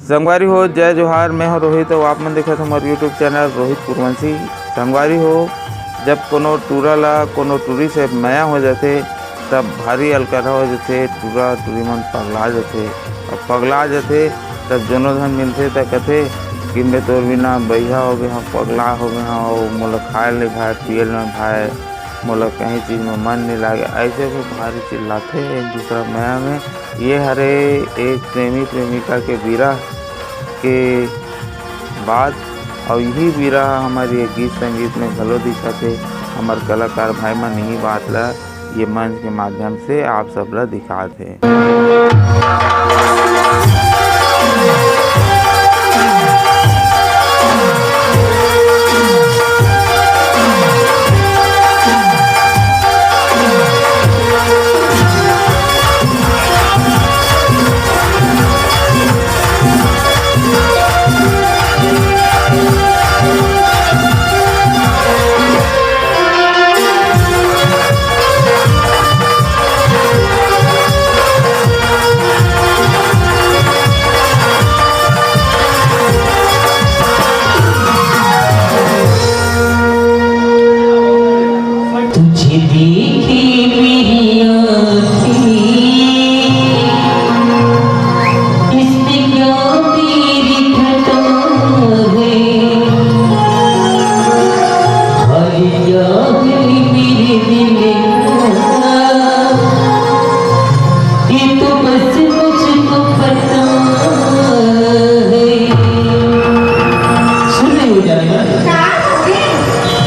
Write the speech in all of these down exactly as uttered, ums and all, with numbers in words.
संगवारी हो, जय जोहार, मैं हूं रोहित, अउ आप मन देखत हो हमर YouTube चैनल रोहित कुरवंशी। संगवारी हो, जब कोनो टूरा ला कोनो टूरी से मया हो जाथे, तब भारी अलकरहा हो जाथे, टूरा टूरी मन पगला जाथे। अउ पगला जाथे, तब जोनो झन मिलथे, त कथे कि "मैं तोर बिना बइहा हो गे हंव, पगला हो गे हंव, अउ मोला खाए ल नइ भाए, पिए ल नइ भाए, मोला कहीं चीज में मन नइ लागे।" ऐसे वो भारी चिल्लाथे एक दूसरा मया में। ये हरे एक प्रेमी प्रेमिका के बिरह के बात, अउ यही बिरह हमर ये गीत संगीत में घलो दिखत हे। हमर कलाकार भाई मन यही बात ला ये मंच के माध्यम से आप सब ला दिखात हे। तुझे देखे मेरी आँखें, इसने क्या तेरी खता है? हाल क्या है मेरे दिल का, ये तो बस मुझको पता है। सुन रही हो जाने का?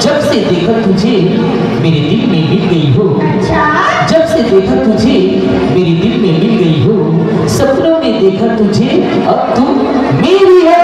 जब से देखा तुझे, मेरे दिल में मिल गई हो। अच्छा। जब से देखा तुझे, मेरे दिल में मिल गई हो। सपनों में देखा तुझे, अब तू मेरी है।